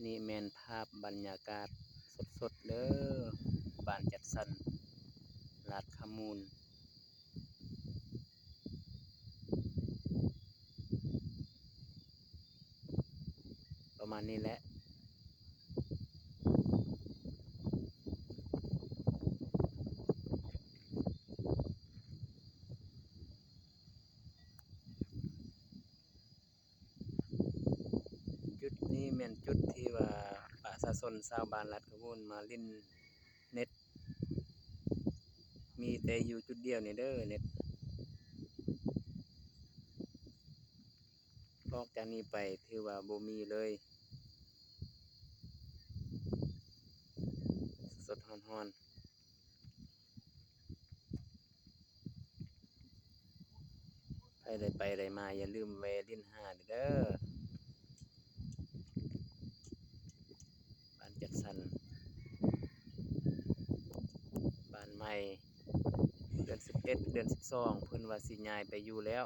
ນີ້ແມ່ນພາບບັນຍາກາດສົດໆເດີ ບ້ານຈັດສັນ ລາດຂະມູນ ປະມານນີ້ແຫຼະ. ຈຸດນີ້ແມ່ນຈຸດທີ່ວ່າປະຊາຊົນຊາວບ້ານລາດຂະມູນມາຫຼິ້ນເນັດ ມີແຕ່ຢູ່ຈຸດດຽວນີ້ເດີ ເນັດ ອອກຈາກນີ້ໄປຖືວ່າບໍ່ມີເລີຍ ສົດໆຮ້ອນໆ. ໃຜໄດ້ໄປໄດ້ມາ ຢ່າລືມແວ່ຫຼິ້ນຫາເດີ ບ້ານຈັດສັນ ບ້ານໃໝ່ ເດືອນສິບເອັດ ເດືອນສິບສອງ ເພິ່ນວ່າຊິຍ້າຍໄປຢູ່ແລ້ວ.